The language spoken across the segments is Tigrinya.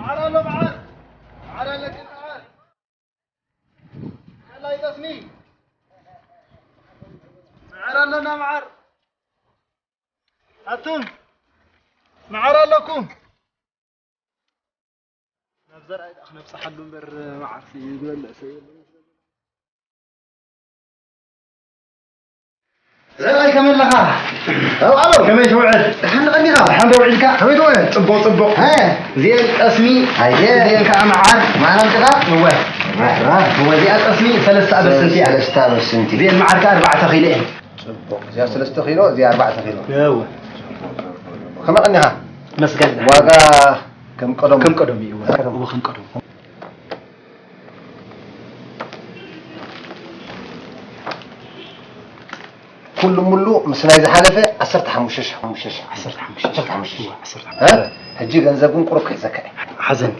መዓር ኣሎ፣ መዓር። መዓር ኣለኪ፣ መዓር። ከላይ ጠስሚ። መዓር ኣለና፣ መዓር። ኣቱም፣ መዓር ኣለኩም። ናብ ዘርኣይ ደኣ ክነብጽሓሉ እምበር፣ መዓርሲ ዝበልዕ ሰብ የለን። ዘርኣይ ከመይ ኣለኻ? ሰላም ኣሎ። ከመይ ትውዕል? ደሓን ቀኒኻ? ደሓን ዶ ውዒልካ? ከመይ ትውዕል? ጽቡቕ፣ ጽቡቕ። እ፣ እዚኤን ጠስሚ፣ ኣየ። እዚኤን ከኣ መዓር። መዓር ኣምጺኻ? እወ። ራ፣ ራ። እወ፣ እዚኣ ጠስሚ ሰለስተ ኣበስንቲ እያ። ሰለስተ ኣበስንቲ። እዚኤን መዓር ከኣ ኣርባዕተ ኪሎ እየን። ጽቡቕ። እዚኣ ሰለስተ ኪሎ፣ እዚኣ ኣርባዕተ ኪሎ። እወ። ከመይ ቀኒኻ? መስገን። ዋጋ ከም ቀደሙ። ከም ቀደሙ እዩ። እወ፣ ከም ቀደሙ። ኩሉ ሙሉ ምስ ናይ ዝሓለፈ ዓሰርተ ሓሙሽተ ሺሕ፣ ሓሙሽተ ሺሕ። ዓሰርተ ሓሙሽተ ሺሕ። ዓሰርተ ሓሙሽተ ሺሕ። እወ፣ ዓሰርተ ሓሙሽተ ሺሕ። እ? ሕጂ ገንዘብ ግን ቁሩብ ክሕዘካ እየ። ሓዘኒ።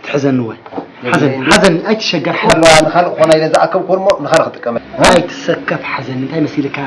ትሕዘኒ ወይ? ሓዘኒ፣ ሓዘኒ፣ ኣይትሸገር፣ ሓዘኒ። ኣለዋ፣ ንኻልእ ኮና ኢለ ዝኣከብኩ እሞ ንኻልእ ክጥቀመ። ኣይትሰከፍ፣ ሓዘኒ። እንታይ መሲልካ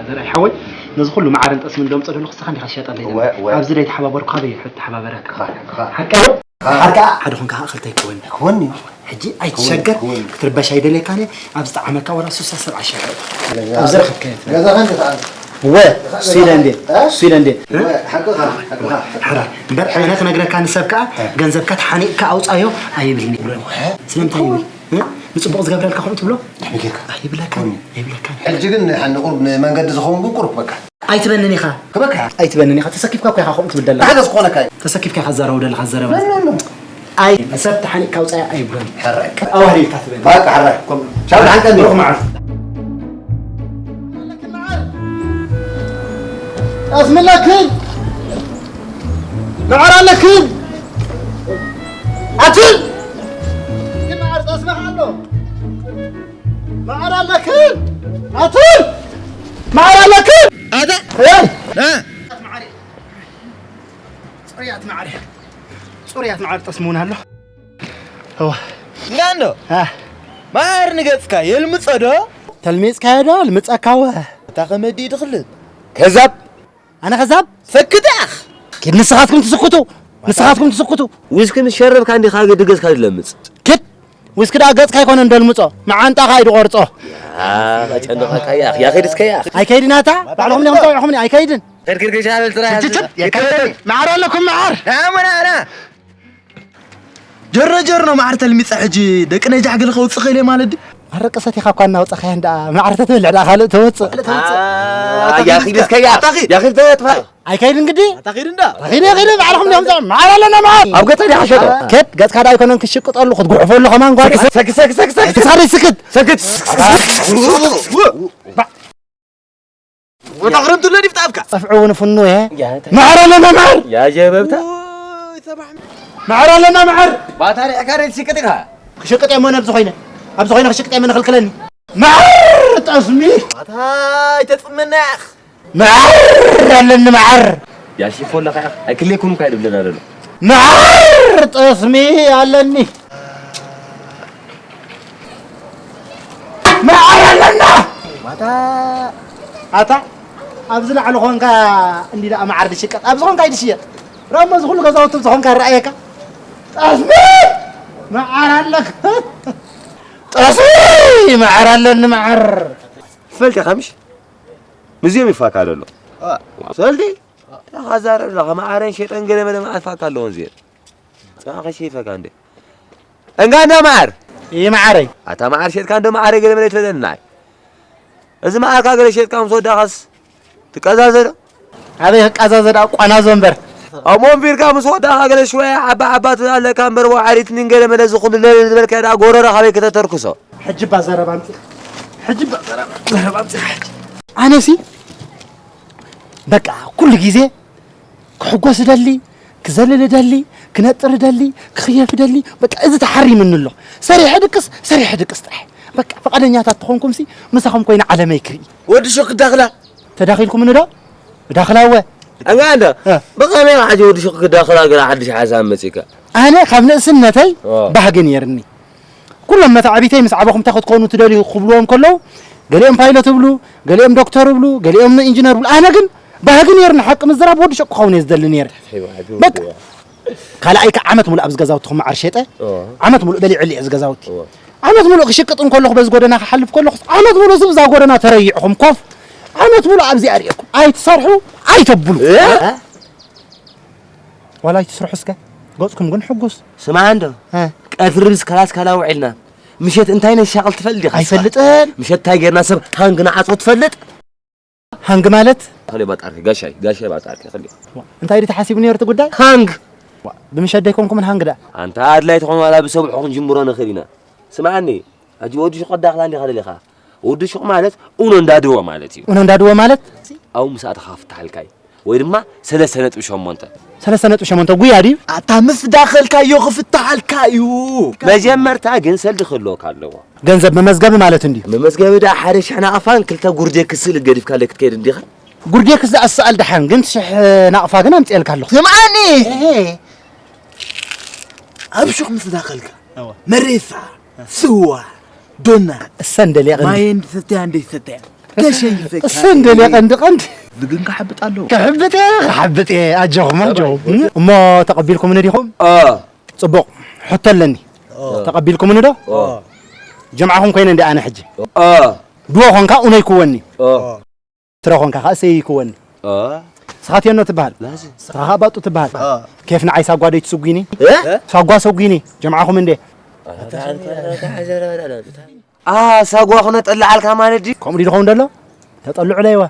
ዘርኣይ ሓወይ? ነዚ ኩሉ መዓርን ጠስምን ዶም ጸደሉ ክስኻ እንዲኻ ትሸጠለይ እወ፣ ዘለኻ። እወ። ኣብዚ ዘይተሓባበርኩ ካበይ ይሑ ተሓባበረካ? እኻ፣ እኻ። ሓቀይ? እኻ። ሓቃ ሓደ ኾንካ ኸዓ ክልተ ኣይከውን። ክውን እዩ። ሕጂ ኣይትሸገር፣ ክውን፣ ክውን። ክትርበሽ ኣይደልየካን እየ። ኣብ ዝጠዓመካ ወላ ሱሳ ሰብ ኣሻግር። ገዛ፣ ኣብ ዝረኸብካዮ ትበል። ገዛኻ እንዲ ተኣል። እወ፣ እሱ ኢለ እንዴ? እ? እሱ ኢለ እንዴ? እወ፣ ሓቅኻ፣ ሓቅኻ፣ ሓቅኻ። ሓራ፣ እምበር ኣነ ክነግረካ ንሰብ ከኣ እ። ገንዘብካ ተሓኒቕካ ኣውጻዮ ኣይብልኒ። እወ። ስለምንታይ ይብል? እ? ንጽቡቕ ዝገብረልካ ከምኡ ትብሎ? ከመይ ጌርካ? ኣይብለካን፣ ከመይ? ኣይብለካን። ሕጂ ግን ንሓ-፣ ንቁሩብ ንመንገዲ ዝኸውን ግን ቁሩብ በቃ። ኣይትበንን ኢኻ። ክበካ። ኣይትበንን ኢኻ። ተሰኪፍካ እኮ ኢኻ ከምኡ ትብል ዘለኻ። ሓደ ዝኾነካ እዩ። ተሰኪፍካ ኢኻ ትዛረቡ ዘለኻ ዘረባ። ኖ፣ ኖ፣ ኖ። ኣይ፣ ሰብ ተሓኒቕካ ውጻኢ ኣይብሎን። ሕራይ። ኣዋህሊልካ ትበል። በቃ ሕራይ። ኮም-፣ ቻው፣ ደሓን ቀኒ። ብሩኽ መዓልቲ። ጠስሚ ኣለክን? መዓር ኣለክን? ኣትን? ግን መዓር ጠስሚ ኣሎ። መዓር ኣለክን? ኣትን? መዓር ኣለክን? ኣታ? እ? እ? ጽሩያት መዓር። ጽሩያት መዓር ጠስሚ እውን ኣሎ። እዋ። እንዳ እንዶ። እ። መዓር ንገጽካ የልምጾ ዶ? ተልሚጽካዮ ዶ? ልምጸካ ወ። እታ ከመዲ ድኽልብ። ከዛብ። ኣነ ከዛብ? ሰክት ያኽ። ኪድ ንስኻትኩም ትስክቱ። ንስኻትኩም ትስክቱ። ዊስኪ ምስ ሸረብካ እንዲኻ ገ-፣ ድገዝካ ድለምጽ። ኪድ። ዊስኪ ደኣ ገጽካ ኣይኮነን ደልምጾ። መዓንጣኻ እዩ ድቖርጾ። ያ፣ ከጨንቐካ ያኽ። ያ ኸይድ እስከ ያኽ። ኣይከይድን ኣታ? ባዕልኹም ዲኹም ጸዊዕኹምኒ። ኣይከይድን። ከይድ፣ ከይድ፣ ከይድ፣ ሻበል ጥራይ። ችችችች። የከይድን። መዓር ኣለኩም መዓር። ና፣ ና፣ ና። ጀረ ጀር ነው መዓር ተልሚጸ ሕጂ ደቂ ነጃሕ ገለ ከውጽእ ኸይለ ማለት ድዩ? ኣረቀሰት ኢኻ እኳ እናውጻኻያ እንዳ መዓር ተትበልዕ ደኣ ካልእ ተወጽእ። ያ ኺድ እስከ ያ። ኣታ ኺድ። ያ ኺድ ተጥፋ። ኣይከይድን ግዲ? ኣታ ኺድ እንዳ። ኺድ፣ ኺድ፣ ባዕልኹም ዲኹም ጸ-፣ መዓር ኣለና መዓር። ኣብ ገጠር ዲኻ ሸጦ? ከድ፣ ገጽካ ደኣ ኣይኮነን ክሽቅጠሉ፣ ክትጉሕፈሉ ከማን ጓል። ሰክ፣ ሰክ፣ ሰክ፣ ሰክ፣ ሰክ። ሰክ፣ ሰክ፣ ሰክ። ሰክ። ወታ ክረምቱ ለዲፍ ጣፍካ። ጸፍዑ እውን ፍኑ እየ። ያ፣ እንታይ? መዓር ኣለና መዓር። ያ ጀበብታ። ኦይ፣ ሰባሕ። መዓር ኣለና መዓር። ባታ ሪዕካ ሬት ሽቅጥ ኢኻ። ክሽቅጥ እየ ሞነ ኣብዚ ኮይነ። ኣብዚ ኮይነ ክሽቅጥ እየ ሞነ ክልክለኒ። መዓር ጠስሚ። ባታ ኣይተጽመና ኢኻ። መዓር ኣለኒ መዓር። ያ ሽፎ ኣለኻ ኢኻ። ኣይክልየኩም እኳ ይድብለና ዘሎ። መዓር ጠስሚ ኣለኒ። መዓር ኣለና። ማታ ኣታ ኣብዚ ላዕሊ ኾንካ እንዲ ደኣ መዓር ድሽቀጥ ኣብዚ ኾንካ ይድሽየጥ። ረሞ እዚ ኩሉ ገዛውቲ ኣብዚ ኾንካ ረኣየካ። ጠስሚ መዓር ኣለካ። ጠስሚ መዓር ኣለኒ መዓር። ፈልጢ ከምሽ ምስዚኦም ይፋካ ዘሎ። ሰልቲ ተኻዛረብ ለኻ መዓረን ሸጠን ገለ መለ መዓት ፋካ ኣለዎን እዚኤን። ጸባ ከሸይፈካ እንደ። እንጋ እንዳ መዓር። ይህ መዓረይ። ኣታ መዓር ሸጥካ እንደ መዓረይ ገለ መለ ትበለኒ ንዓይ። እዚ መዓርካ ገለ ሸጥካ ምስ ወዳኻስ ትቀዛዘ ዶ? ኣበይ ክቀዛዘ ደኣ ቋናዞ እምበር። ኣብ ወንፊርካ ምስ ወዳኻ ገለ ሽወያ ዓባ ዓባ ትብል ኣለካ እምበር ወዓሪትኒን ገለ መለ ዝኹሉ ለለ ዝበልካዮ ደኣ ጎረሮ ካበይ ከተተርክሶ? ሕጂ እባ ዘረባ ኣምጺእ። ሕጂ እባ ዘረባ፣ ዘረባ ኣምጺእ ሕጂ። ኣነሲ በቃ ኩሉ ግዜ ክሕጎስ እደሊ፣ ክዘልል እደሊ፣ ክነጥር እደሊ፣ ክኽየፍ እደሊ። በቃ እዚ ተሓሪምኒ ኣሎ። ሰሪሐ ድቅስ፣ ሰሪሐ ድቅስ ጥራሕ። በቃ ፍቓደኛታት ተኾንኩምሲ ምሳኹም ኮይነ ዓለመይ ክርኢ። ወዲ ሹክ ዳኽላ። ተዳኺልኩምኒ ዶ? ዳኽላ እወ። ኣንጋ እንዳ፣ እ። ብኸመይ ሕጂ ወዲ ሹክ ዳኽላ ገና ሓድሽ ሓሳብ መጺካ? ኣነ ካብ ንእስነተይ ኦ። ባህጊ ነይርኒ። ኩሎም መታዕቢተይ ምስ ዓበኹም እንታይ ክትኮኑ ትደልዩ ክብልዎም ከለዉ፣ ገሊኦም ፓይለት ይብሉ፣ ገሊኦም ዶክተር ይብሉ፣ ገሊኦም ኢንጂነር ይብሉ። ኣነ ግን ባህጊ ነይርኒ፣ ሓቂ ምዝራብ ወዲ ሹቅ ክኸውን እየ ዝደሊ ነይረ። በቃ። ካልኣይ ከዓ ዓመት ሙሉእ ኣብዚ ገዛውትኹም መዓር ሸጠ። እዎ። ዓመት ሙሉእ በሊዕሉ እየ እዚ ገዛውቲ። እዎ። ዓመት ሙሉእ ክሽቅጥ እንከለኹ በዚ ጎደና ክሓልፍ ከለኹ ዓመት ሙሉእ እዚ ብዛ ጎደና ተረይዕኹም ኮፍ። ዓመት ሙሉእ ኣብዚ ኣርእየኩም ኣይትሰርሑ ኣይተብሉ። እ? ዋላ ኣይትስርሑ እስከ ገጽኩም ግን ሕጉስ። ስማዕ እንዶ እ። ቀትሪ ምስ ከላስ ካላ ውዒልና ምሸት እንታይ ነሻቕል ትፈልጥ ዲኻ? ኣይፈልጥን። ምሸት እንታይ ጌርና ሰብ ሃንግ ንዓጾ ትፈልጥ? ሃንግ ማለት ከሊ ባጣርኪ ጋሻይ ጋሻይ ባጣርኪ ከሊ እንታይ ድዩ ተሓሲቡ ነይሩ እቲ ጉዳይ? ሃንግ ብምሸት ደይኮንኩምን ሃንግ ደኣ ኣንታ ኣድላይ ትኾን ዋላ ብሰብሑ ክንጅምሮ ንኽእል ኢና። ስምዓኒ ኣጂ ወዲ ሹቕ ኣዳኽላ እንዲኻ ደሊኻ ወዲ ሹቕ ማለት ኡኖ እንዳድወ ማለት እዩ። ኡኖ እንዳድወ ማለት ኣው ምስ ኣተኻ ክፍትሓልካ እዩ ወይ ድማ ሰለስተ ነጥቢ ሸሞንተ ሰለስተ ነጥቢ ሸሞንተ ጉያ ድዩ? ኣታ ምስ ዳኸልካዮ ክፍትሓልካ እዩ። መጀመርታ ግን ሰልዲ ክህልወካ ኣለዎ። ገንዘብ መመዝገቢ ማለት እንድዩ። መመዝገቢ ደኣ ሓደ ሽሕ ናቕፋን ክልተ ጉርዴ ክስእል ገዲፍካ ለይ ክትከይድ እንዲኻ። ጉርዴ ክስ ዝኣስኣል ደሓን ግን ሽሕ ናቕፋ ግን ኣምፅኤልካ ኣለኹ። ስምዓኒ ኣብ ሹቕ ምስ ዳኸልካ መሬፋ ስዋ ዶና እሰን ደልየ ቀንዲ ማየን ሰተያ እንደ ሰተያ ከሸይፈካ እሰን ደልየ ቀንዲ ቀንዲ ብግን ክሓብጥ ኣለዎ። ክሕብጥ እየ ክሓብጥ እየ ኣጆኹም ኣጆኹም። እሞ ተቐቢልኩምኒ ዲኹም? ኦ ፅቡቕ ሕቶ ኣለኒ። ተቐቢልኩምኒ ዶ? ኦ ጀምዓኹም ኮይነ እንዲ ኣነ ሕጂ ኦ ድዎ ኾንካ ኡነይ ክወኒ ኦ ትረ ኾንካ ከዓ ሰይ ክወኒ ኦ ስኻትየኖ ትበሃል ናዚ ስኻ ባጡ ትበሃል። ኬፍ ንዓይ ሳጓ ዶ ትስጉኒ? እ? ሳጓ ሰጉኒ ጀምዓኹም እንዴ? አ ሳጓ ኹነ ጠላዓልካ ማለት ድዩ? ከምኡ ድዩ ዝኸውን ዘሎ? ተጠልዑ ለይዋ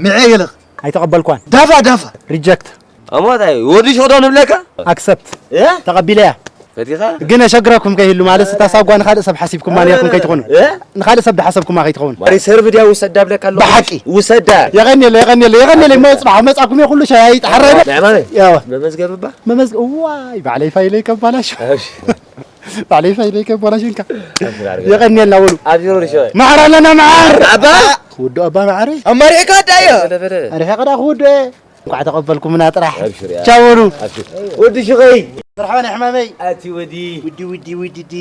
ሚዐ ገለኽ ኣይተቐበልኳን። ዳፋ ዳፋ ሪጀክት እሞ እንታይ ወዲ ሸዶ ንብለካ? ኣክሰፕት እ? ተቐቢለያ። ፈቲኻ? ግን የሸግረኩም ከይህሉ ማለት እታ ሳጓ ንኻልእ ሰብ ሓሲብኩማ ነርኩም ከይትኾኑ እ? ንኻልእ ሰብ ድሓሰብኩማ ከይትኾኑ ማሪ ሰርቭ ድያ ውሰዳ ብለካ ኣለኹ። ብሓቂ። ውሰዳ። የቐንየለ የቐንየለ የቐንየለ እሞ ፅባሕ መፃኩም እየ ኩሉ ሻይ ጠሓረ ናይ ማመይ ያዋ መመዝገብ እባ መመዝገ እዋይ ባዕለይ ፋይለይ ከባላሽ እሺ ባዕለይ ፋይለይ ከባላሽ እንካ ኣብሽር ኣርገ የቐንየልና በሉ ኣብሽር ወዲ ሸወይ ማዕር ኣለና ማዕር ኣባ ክውድኦ ኣባ ማዕረይ ኣማሪእካ ዳዮ ኣርሒቐ ዳ ክውድኦ እየ እንኳዕ ተቐበልኩምና ጥራሕ ኣብሽር እያ። ቻው በሉ ኣብሽር ወዲ ሽኸይ መርሓባ ናይ ሕማመይ ኣቲ ወዲ ውዲ ውዲ ውዲ ዲ